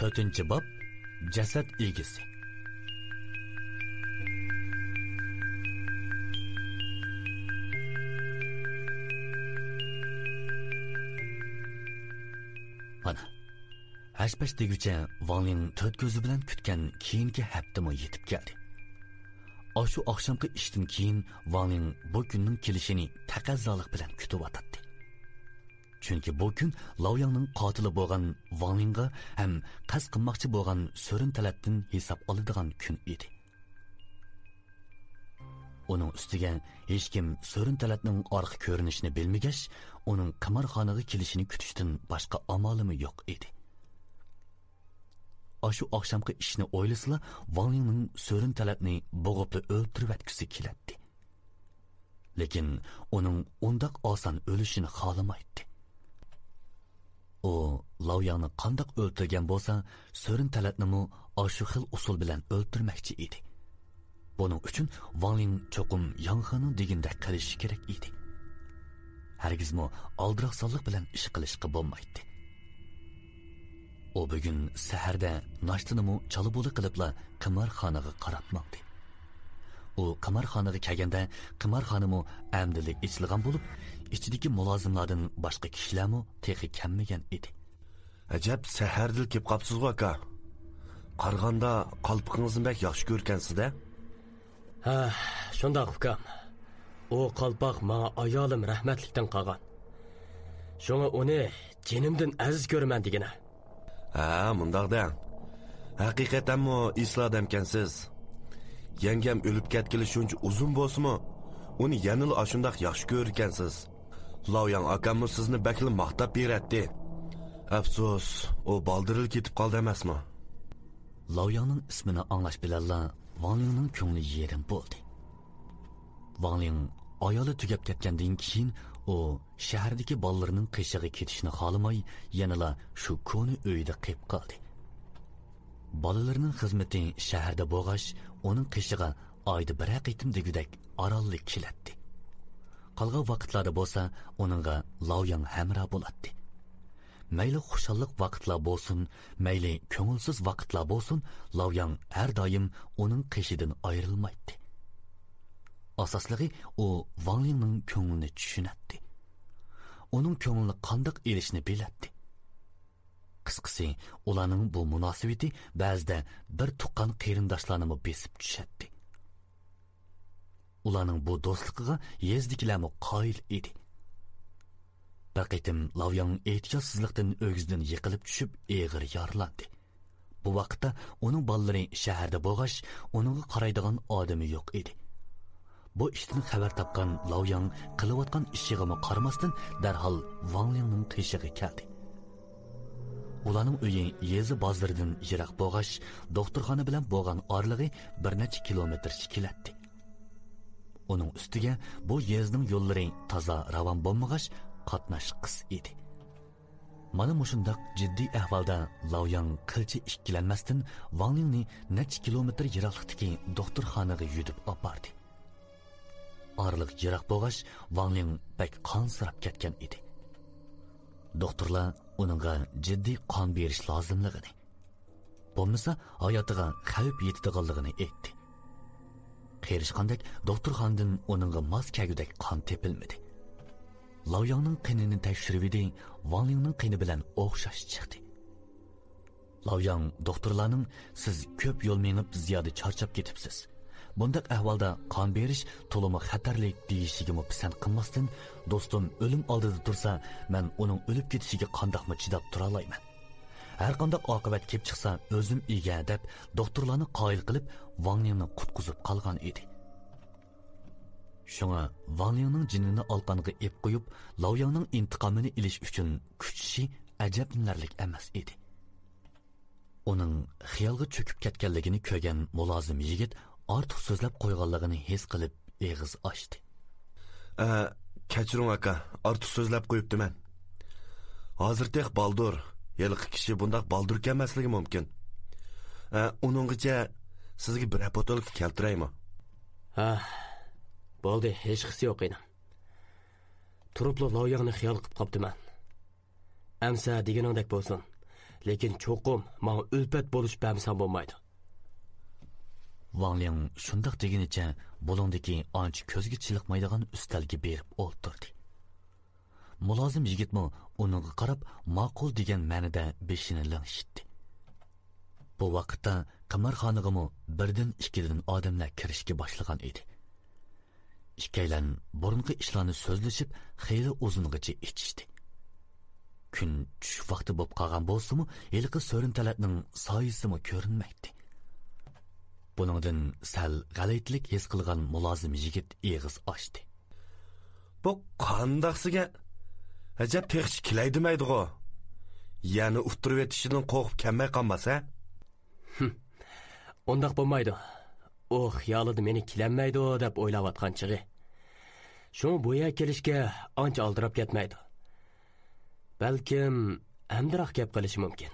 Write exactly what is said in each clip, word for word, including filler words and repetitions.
تۆتىنچى باب، جەسەت ئىگىسى. مانا، ھەش-پەش دېگۈچە ۋاڭ لىڭ تۆت كۆزى بىلەن كۈتكەن كېيىنكى ھەپتىمۇ يېتىپ كەلدى. ئاشۇ ئاخشامقى ئىشتىن كېيىن ۋاڭ لىڭ بۇ كۈننىڭ كېلىشىنى تەقەززالىق بىلەن كۈتۈۋاتاتتى. چۈنكى بۇ كۈن لاۋياڭنىڭ قاتىلى بولغان ۋاڭ لىڭغا ھەم قەست قىلماقچى بولغان سۆرۈن تەلەتتىن ھېساب ئالىدىغان كۈن ئىدى. ئۇنىڭ ئۈستىگە ھېچكىم سۆرۈن تەلەتنىڭ ئارقا كۆرۈنۈشىنى بىلمىگەچ، ئۇنىڭ قىمارخانىغا كېلىشىنى كۈتۈشتىن باشقا ئامالىمۇ يوق ئىدى. ئاشۇ ئاخشامقى ئىشنى ئويلىسىلا، ۋاڭ لىڭنىڭ سۆرۈن تەلەتنى بوغۇپلا ئۆلتۈرۈۋەتكۈسى كېلەتتى. لېكىن ئۇنىڭ ئۇنداق ئاسان ئۆلۈشىنى خالىمايتتى. ئۇ لاۋياڭنى قانداق ئۆلتۈرگەن بولسا، سۆرۈن تەلەتنىمۇ ئاشۇ خىل ئۇسۇل بىلەن ئۆلتۈرمەكچى ئىدى. بۇنىڭ ئۈچۈن ۋاڭ لىڭ چوقۇم ياڭ خېنىڭ دېگىنىدەك قىلىشى كېرەك ئىدى. ھەرگىزمۇ ئالدىراقسانلىق بىلەن ئىش قىلىشقا بولمايتتى. ئۇ بۈگۈن سەھەردە ناشتىنىمۇ چالا-بۇلا قىلىپلا قىمارخانىغا قاراپ ماڭدى. ئۇ قىمارخانىغا كەلگەندە، قىمارخانىمۇ ئەمدىلا ئېچىلغان بولۇپ، ئىچىدىكى مۇلازىملاردىن باشقا كىشىلەرمۇ تېخى كەلمىگەن ئىدى. ئەجەب، سەھەردىلا كېلىپ قاپسىزغۇ، ئاكا. قارىغاندا، قالپىقىڭىزنى بەك ياخشى كۆرگەنسىز-دە. ھە، شۇنداق، ئۇكام. ئۇ قالپاق ماڭا ئايالىم رەھمەتلىكتىن قالغان. شۇڭا ئۇنى جېنىمدىن ئەزىز كۆرىمەن دېگىنە. ھە، مۇنداق دەڭ. ھەقىقەتەنمۇ ئېسىل ئادەمكەنسىز. يەڭگەم ئۆلۈپ كەتكىلى شۇنچە ئۇزۇن بولسىمۇ، ئۇنى يەنىلا ئاشۇنداق ياخشى كۆرىدىكەنسىز. لاۋياڭ ئاكاممۇ سىزنى بەكلا ماختاپ بېرەتتى. ئەپسۇس، ئۇ بالدۇرلا كېتىپ قالدى ئەمەسمۇ؟ لاۋياڭنىڭ ئىسمىنى ئاڭلاش بىلەنلا ۋاڭ لىڭنىڭ كۆڭلى يېرىم بولدى. ۋاڭ لىڭ ئايالى تۈگەپ كەتكەندىن كېيىن، ئۇ شەھەردىكى بالىلىرىنىڭ قېشىغا كېتىشنى خالىماي، يەنىلا شۇ كونا ئۆيىدە قېلىپ قالدى. بالىلىرىنىڭ خىزمىتى شەھەردە بولغاچ، ئۇنىڭ قېشىغا ئايدا بىرەر قېتىم دېگۈدەك ئارانلا كېلەتتى. قالغان ۋاقىتلاردا بولسا ئۇنىڭغا لاۋياڭ ھەمراھ بولاتتى. مەيلى خۇشاللىق ۋاقىتلار بولسۇن، مەيلى كۆڭۈلسىز ۋاقىتلار بولسۇن، لاۋياڭ ھەر دائىم ئۇنىڭ قېشىدىن ئايرىلمايتتى. ئاساسلىقى، ئۇ ۋاڭ لىڭنىڭ كۆڭلىنى چۈشىنەتتى. ئۇنىڭ كۆڭلىنى قانداق ئېلىشنى بىلەتتى. قىسقىسى، ئۇلارنىڭ بۇ مۇناسىۋىتى بەزىدە بىر تۇغقان قېرىنداشلارنىمۇ بېسىپ چۈشەتتى. ئۇلارنىڭ بۇ دوستلۇقىغا يېزىدىكىلەرمۇ قايىل ئىدى. بىر قېتىم لاۋياڭ ئېھتىياتسىزلىقتىن ئۆگزىدىن يىقىلىپ چۈشۈپ ئېغىر يارىلاندى. بۇ ۋاقىتتا ئۇنىڭ بالىلىرى شەھەردە بولغاچ، ئۇنىڭغا قارايدىغان ئادىمى يوق ئىدى. بۇ ئىشتىن خەۋەر تاپقان لاۋياڭ قىلىۋاتقان ئىشىغىمۇ قارىماستىن، دەرھال ۋاڭ لىڭنىڭ قېشىغا كەلدى. ئۇلارنىڭ ئۆيى يېزا بازىرىدىن يىراق بولغاچ، دوختۇرخانا بىلەن بولغان ئارىلىقى بىر نەچچە كىلومېتىرچە كېلەتتى. ئۇنىڭ ئۈستىگە بۇ يېزىنىڭ يوللىرى تازا راۋان بولمىغاچ، قاتناش قىس ئىدى. مانا مۇشۇنداق جىددىي ئەھۋالدا لاۋياڭ قىلچە ئىككىلەنمەستىن ۋاڭ لىڭنى نەچچە كىلومېتىر يىراقلىقتىكى دوختۇرخانىغا يۈدۈپ ئاپاردى. ئارىلىق يىراق بولغاچ، ۋاڭ لىڭ بەك قانسىراپ كەتكەن ئىدى. دوختۇرلار ئۇنىڭغا جىددىي قان بېرىش لازىملىقىنى، بولمىسا ھاياتىغا خەۋپ يېتىدىغانلىقىنى ئېيتتى. قېرىشقاندەك دوختۇرخانىدىن ئۇنىڭغا ماس كەلگۈدەك قان تېپىلمىدى. لاۋياڭنىڭ قېنىنى تەكشۈرۈۋىدى، ۋاڭ لىڭنىڭ قېنى بىلەن ئوخشاش چىقتى. لاۋياڭ دوختۇرلارنىڭ «سىز كۆپ يول مېڭىپ زىيادە چارچاپ كېتىپسىز. بۇنداق ئەھۋالدا قان بېرىش تولىمۇ خەتەرلىك» دېيىشىگىمۇ پىسەنت قىلماستىن، «دوستۇم ئۆلۈم ئالدىدا تۇرسا، مەن ئۇنىڭ ئۆلۈپ كېتىشىگە قانداقمۇ چىداپ تۇرالايمەن؟ ھەرقانداق ئاقىۋەت كېلىپ چىقسا ئۆزۈم ئىگە» دەپ دوختۇرلارنى قايىل قىلىپ، ۋاڭ لىڭنى قۇتقۇزۇپ قالغان ئىدى. شۇڭا ۋاڭ لىڭنىڭ جېنىنى ئالىقانغا ئېلىپ قويۇپ، لاۋياڭنىڭ ئىنتىقامىنى ئېلىش ئۈچۈن كۈچىشى ئەجەبلىنەرلىك ئەمەس ئىدى. ئۇنىڭ خىيالغا چۆكۈپ كەتكەنلىكىنى كۆرگەن مۇلازىم يىگىت ئارتۇق سۆزلەپ قويغانلىقىنى ھېس قىلىپ ئېغىز ئاچتى. ئە، كەچۈرۈڭ ئاكا، ئارتۇق سۆزلەپ قويۇپتىمەن. ھازىر تېخى بالدۇر، ھېلىقى كىشى بۇنداق بالدۇر كەلمەسلىكى مۇمكىن. ئە، ئۇنىڭغىچە سىزگە بىرەر پوتۇلكا كەلتۈرەيمۇ؟ ھە، بولدى، ھېچقىسى يوق ئىنىم. تۇرۇپلا لاۋياڭنى خىيال قىلىپ قاپتىمەن. ئەمسە دېگىنىڭدەك بولسۇن. لېكىن چوقۇم ماڭا ئۈلپەت بولۇشۇپ بەرمىسەڭ بولمايدۇ. ۋاڭ لىڭ شۇنداق دېگىنىچە بۇلۇڭدىكى ئانچە كۆزگە چېلىقمايدىغان ئۈستەلگە بېرىپ ئولتۇردى. مۇلازىم يىگىتمۇ ئۇنىڭغا قاراپ ماقۇل دېگەن مەنىدە بېشىنى لىڭشىتتى. بۇ ۋاقىتتا قىمارخانىغىمۇ بىردىن ئىككىدىن ئادەملەر كىرىشكە باشلىغان ئىدى. ئىككىيلەن بۇرۇنقى ئىشلارنى سۆزلىشىپ خېلى ئۇزۇنغىچە ئىچىشتى. كۈن چۈش ۋاقتى بولۇپ قالغان بولسىمۇ، ھېلىقى سۆرۈن تەلەتنىڭ سايىسىمۇ كۆرۈنمەيتتى. بۇنىڭدىن سەل غەلىتىلىك ھېس قىلغان مۇلازىم يىگىت ئېغىز ئاچتى. بۇ قانداقسىگە؟ ئەجەب تېخىچە كېلەي دېمەيدىغۇ؟ يەنە ئۇتتۇرۇۋېتىشىدىن قورقۇپ كەلمەي قالماس، ھە؟ ھىم، ئۇنداق بولمايدۇ. ئۇ خىيالىدا مېنى كېلەلمەيدۇ دەپ ئويلاۋاتقان چېغى. شۇڭا بۇ يەرگە كېلىشكە ئانچە ئالدىراپ كەتمەيدۇ. بەلكىم ئەمدىراق گەپ قىلىشى مۇمكىن.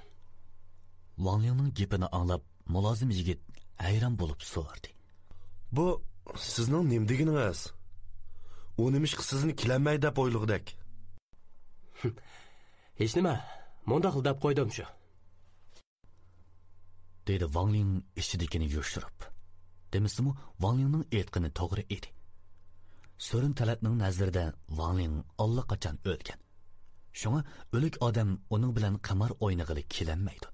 ۋاڭ لىڭنىڭ گېپىنى ئاڭلاپ، مۇلازىم يىگىت ھەيران بولۇپ سورىدى. بۇ سىزنىڭ نېمە دېگىنىڭىز؟ ئۇ نېمىشقا سىزنى كېلەلمەي دەپ ئويلىغۇدەك؟ ھېچنېمە، مۇنداقلا دەپ قويدۇم شۇ. دېدى ۋاڭ لىڭ ئىچىدىكىنى يوشۇرۇپ. دېمىسىمۇ، ۋاڭ لىڭنىڭ ئېيتقىنى توغرا ئىدى. سۆرۈن تەلەتنىڭ نەزىرىدە ۋاڭ لىڭ ئاللىقاچان ئۆلگەن. شۇڭا ئۆلۈك ئادەم ئۇنىڭ بىلەن قىمار ئوينىغىلى كېلەلمەيدۇ.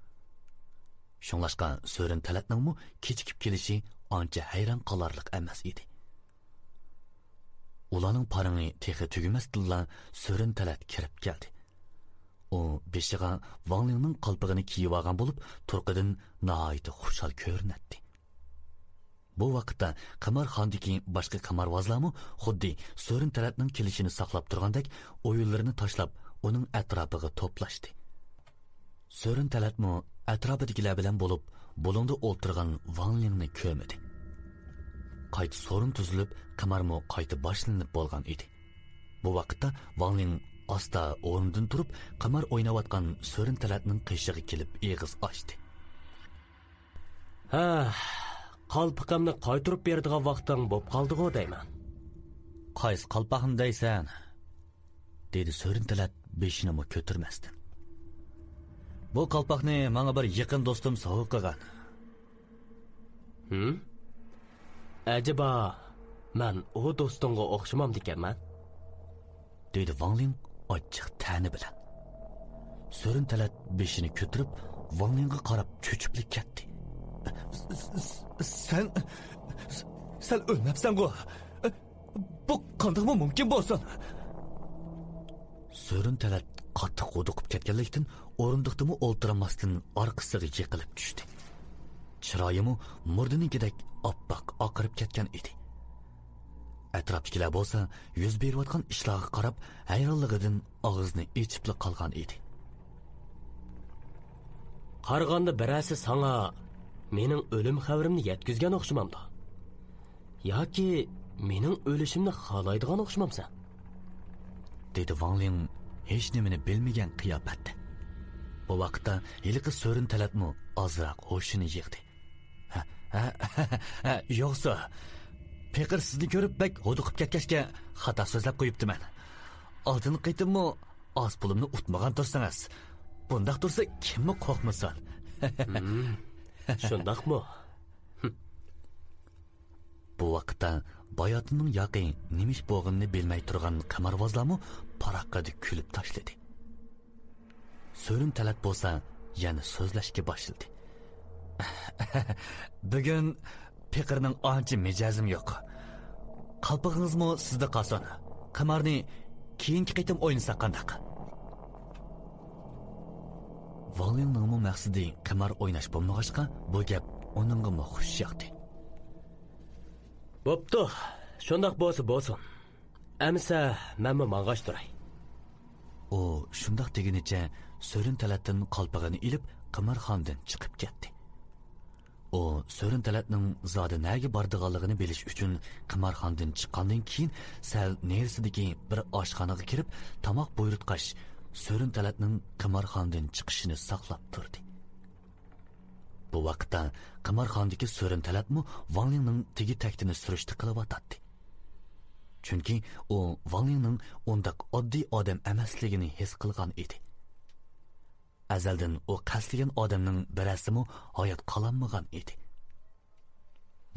شۇڭلاشقا سۆرۈن تەلەتنىڭمۇ كېچىكىپ كېلىشى ئانچە ھەيران قالارلىق ئەمەس ئىدى. ئۇلارنىڭ پارىڭى تېخى تۈگىمەستىنلا، سۆرۈن تەلەت كىرىپ كەلدى. ئۇ بېشىغا ۋاڭ لىڭنىڭ قالپىقىنى كىيىۋالغان بولۇپ، تۇرقىدىن ناھايىتى خۇشال كۆرۈنەتتى. بۇ ۋاقىتتا قىمارخانىدىكى باشقا قىمارۋازلارمۇ خۇددى سۆرۈن تەلەتنىڭ كېلىشىنى ساقلاپ تۇرغاندەك، ئويۇنلىرىنى تاشلاپ، ئۇنىڭ ئەتراپىغا توپلاشتى. سۆرۈن تەلەتمۇ ئەتراپىدىكىلەر بىلەن بولۇپ، بۇلۇڭدا ئولتۇرغان ۋاڭ لىڭنى كۆرمىدى. قايتا سورۇن تۈزۈلۈپ، قىمارمۇ قايتا باشلىنىپ بولغان ئىدى. بۇ ۋاقىتتا ۋاڭ لىڭ ئاستا ئورنىدىن تۇرۇپ، قىمار ئويناۋاتقان سۆرۈن تەلەتنىڭ قېشىغا كېلىپ ئېغىز ئاچتى. ھە، قالپىقىمنى قايتۇرۇپ بېرىدىغان ۋاقتىڭ بوپ قالدىغۇ دەيمەن. قايسى قالپاقنى دەيسەن؟ دېدى سۆرۈن تەلەت بېشىنىمۇ كۆتۈرمەستىن. بۇ قالپاقنى ماڭا بىر يېقىن دوستۇم سوۋغا قىلغان. ھىم؟ ئەجەبا، مەن ئۇ دوستۇڭغا ئوخشىمامدىكەنمەن؟ دېدى ۋاڭ لىڭ ئاچچىق تەنە بىلەن. سۆرۈن تەلەت بېشىنى كۆتۈرۈپ، ۋاڭ لىڭغا قاراپ چۆچۈپلا كەتتى. سەن، سەن ئۆلمەپسەنغۇ؟ بۇ قانداقمۇ مۇمكىن بولسۇن؟ سۆرۈن تەلەت قاتتىق ھودۇقۇپ كەتكەنلىكتىن، ئورۇندۇقتىمۇ ئولتۇرالماستىن، ئارقىسىغا يىقىلىپ چۈشتى. چىرايىمۇ مۇردىنىڭكىدەك ئاپئاق ئاقىرىپ كەتكەن ئىدى. ئەتراپتىكىلەر بولسا يۈز بېرىۋاتقان ئىشلارغا قاراپ، ھەيرانلىقىدىن ئاغزىنى ئېچىپلا قالغان ئىدى. قارىغاندا، بىرەرسى ساڭا مېنىڭ ئۆلۈم خەۋىرىمنى يەتكۈزگەن ئوخشىمامدۇ؟ ياكى مېنىڭ ئۆلۈشۈمنى خالايدىغان ئوخشىمامسەن؟ دېدى ۋاڭ لىڭ ھېچنېمىنى بىلمىگەن قىياپەتتە. بۇ ۋاقىتتا ھېلىقى سۆرۈن تەلەتمۇ ئازراق ھوشىنى يىغدى. ھە، ھە، ھە، يوقسۇ. پېقىر سىزنى كۆرۈپ بەك ھودۇقۇپ كەتكەچكە خاتا سۆزلەپ قويۇپتىمەن. ئالدىنقى قېتىممۇ ئاز پۇلۇمنى ئۇتمىغان تۇرسىڭىز. بۇنداق تۇرسا كىممۇ قورقمىسۇن؟ ھىم، شۇنداقمۇ؟ بۇ ۋاقىتتا باياتىننىڭ ياقى نېمە ئىش بولغىنىنى بىلمەي تۇرغان قىمارۋازلارمۇ پاراققىدە كۈلۈپ تاشلىدى. سۆرۈن تەلەت بولسا يەنە سۆزلەشكە باشلىدى. بۈگۈن پېقىرنىڭ ئانچە مىجەزىم يوق. قالپىقىڭىزمۇ سىزدە قالسۇن. قىمارنى كېيىنكى قېتىم ئوينىساق قانداق؟ ۋاڭ لىڭنىڭمۇ مەقسىتى قىمار ئويناش بولمىغاچقا، بۇ گەپ ئۇنىڭغىمۇ خۇش ياقتى. بوپتۇ، شۇنداق بولسا بولسۇن. ئەمىسە مەنمۇ ماڭغاچ تۇراي. ئۇ شۇنداق دېگىنىچە سۆرۈن تەلەتتىن قالپىغىنى ئېلىپ، قىمارخانىدىن چىقىپ كەتتى. ئۇ سۆرۈن تەلەتنىڭ زادى نەگە بارىدىغانلىقىنى بىلىش ئۈچۈن، قىمارخانىدىن چىققاندىن كېيىن، سەل نېرىسىدىكى بىر ئاشخانىغا كىرىپ، تاماق بۇيرۇتقاچ، سۆرۈن تەلەتنىڭ قىمارخانىدىن چىقىشىنى ساقلاپ تۇردى. بۇ ۋاقىتتا قىمارخانىدىكى سۆرۈن تەلەتمۇ ۋاڭ لىڭنىڭ تېگى تەكتىنى سۈرۈشتە قىلىۋاتاتتى. چۈنكى ئۇ ۋاڭ لىڭنىڭ ئۇنداق ئاددىي ئادەم ئەمەسلىكىنى ھېس قىلغان ئىدى. ئەزەلدىن ئۇ قەستلىگەن ئادەمنىڭ بىرەرسىمۇ ھايات قالالمىغان ئىدى.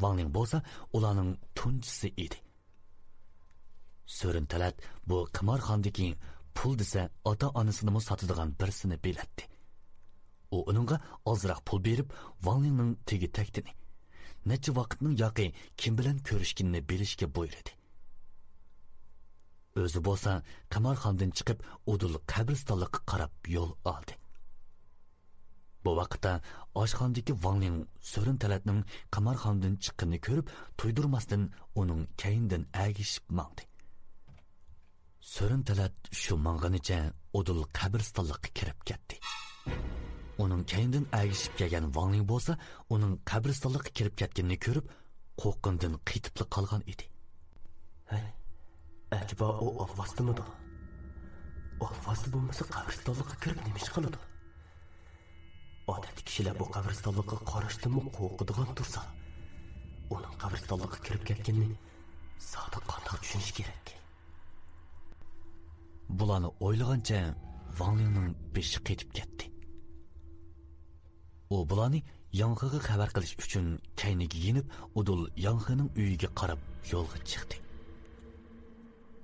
ۋاڭ لىڭ بولسا ئۇلارنىڭ تۇنجىسى ئىدى. سۆرۈن تەلەت بۇ قىمارخانىدىكى پۇل دېسە ئاتا-ئانىسىنىمۇ ساتىدىغان بىرسىنى بىلەتتى. ئۇ ئۇنىڭغا ئازراق پۇل بېرىپ، ۋاڭ لىڭنىڭ تېگى-تەكتىنى، نەچچە ۋاقىتنىڭ ياقى كىم بىلەن كۆرۈشكىنىنى بىلىشكە بۇيرۇدى. ئۆزى بولسا قىمارخانىدىن چىقىپ، ئۇدۇل قەبرىستانلىققا قاراپ يول ئالدى. بۇ ۋاقىتتا ئاشخانىدىكى ۋاڭ لىڭ سۆرۈن تەلەتنىڭ قىمارخانىدىن چىققىنىنى كۆرۈپ، تۇيدۇرماستىن ئۇنىڭ كەينىدىن ئەگىشىپ ماڭدى. سۆرۈن تەلەت شۇ ماڭغىنىچە ئۇدۇل قەبرىستانلىققا كىرىپ كەتتى. ئۇنىڭ كەينىدىن ئەگىشىپ كەلگەن ۋاڭ لىڭ بولسا ئۇنىڭ قەبرىستانلىققا كىرىپ كەتكىنىنى كۆرۈپ، قورققىنىدىن قېتىپلا قالغان ئىدى. ھەي، ئەجەبا ئۇ ئالۋاستىمىدۇ؟ ئالۋاستى بولمىسا قەبرىستانلىققا كىرىپ نېمە ئىش قىلىدۇ؟ ئادەتتە كىشىلەر بۇ قەبرىستانلىققا قاراشتىنمۇ قورقىدىغان تۇرسا، ئۇنىڭ قەبرىستانلىققا كىرىپ كەتكىنىنى زادى قانداق چۈشىنىش كېرەك؟ بۇلارنى ئويلىغانچە ۋاڭ لىڭنىڭ بېشى قېتىپ كەتتى. ئۇ بۇلارنى ياڭخېغا خەۋەر قىلىش ئۈچۈن كەينىگە يېنىپ، ئۇدۇل ياڭخېنىڭ ئۆيىگە قاراپ يولغا چىقتى.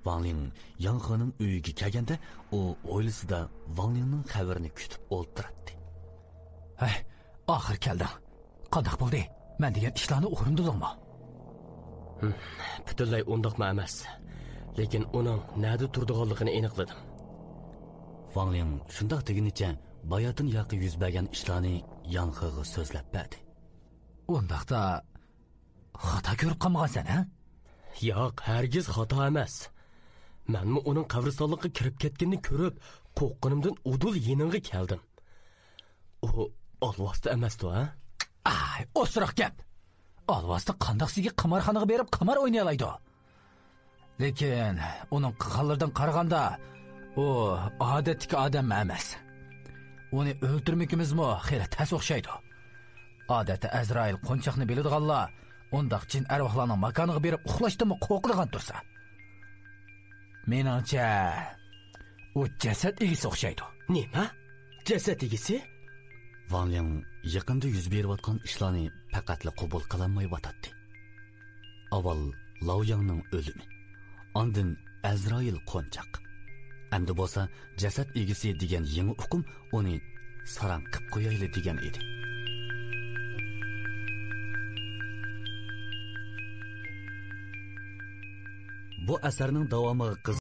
ۋاڭ لىڭ ياڭخېنىڭ ئۆيىگە كەلگەندە، ئۇ ھويلىسىدا ۋاڭ لىڭنىڭ خەۋىرىنى كۈتۈپ ئولتۇراتتى. ھەي، ئاخىر كەلدىڭ. قانداق بولدى؟ مەن دېگەن ئىشلارنى ئورۇندىدىڭمۇ؟ ھىم، پۈتۈنلەي ئۇنداقمۇ ئەمەس. لېكىن ئۇنىڭ نەدە تۇرىدىغانلىقىنى ئېنىقلىدىم. ۋاڭ لىڭ شۇنداق دېگىنىچە باياتىن ياقى يۈز بەرگەن ئىشلارنى ياڭخېغا سۆزلەپ بەردى. ئۇنداقتا خاتا كۆرۈپ قالمىغانسەن، ھە؟ ياق، ھەرگىز خاتا ئەمەس. مەنمۇ ئۇنىڭ قەبرىستانلىققا كىرىپ كەتكىنىنى كۆرۈپ، قورققىنىمدىن ئۇدۇل يېنىڭغا كەلدىم. ئۇ ئالۋاستى ئەمەستۇ، ھە؟ ئاي، ئوسۇراق گەپ! ئالۋاستى قانداق سىزگە قىمارخانىغا بېرىپ قىمار ئوينىيالايدۇ؟ لېكىن ئۇنىڭ قىلغانلىرىدىن قارىغاندا، ئۇ ئادەتتىكى ئادەم ئەمەس. ئۇنى ئۆلتۈرمىكىمىزمۇ خېلى تەس ئوخشايدۇ. ئادەتتە ئەزرائىل قونچاقنى بىلىدىغانلار ئۇنداق جىن ئەرۋاھلارنىڭ ماكانىغا بېرىپ ئۇخلاشتىنمۇ قورقىدىغان تۇرسا. مېنىڭچە، ئۇ جەسەت ئىگىسى ئوخشايدۇ. نېمە؟ جەسەت ئىگىسى؟ ۋاڭ لىڭ يېقىندا يۈز بېرىۋاتقان ئىشلارنى پەقەتلا قوبۇل قىلالمايۋاتاتتى. ئاۋۋال لاۋ ياڭنىڭ ئۆلۈمى، ئاندىن ئەزرائىل قونچاق. ئەمدى بولسا جەسەت ئىگىسى دېگەن يېڭى ئۇقۇم ئۇنى ساراڭ قىپ قويايلى دېگەن ئىدى. بۇ ئەسەرنىڭ داۋامىغا قىز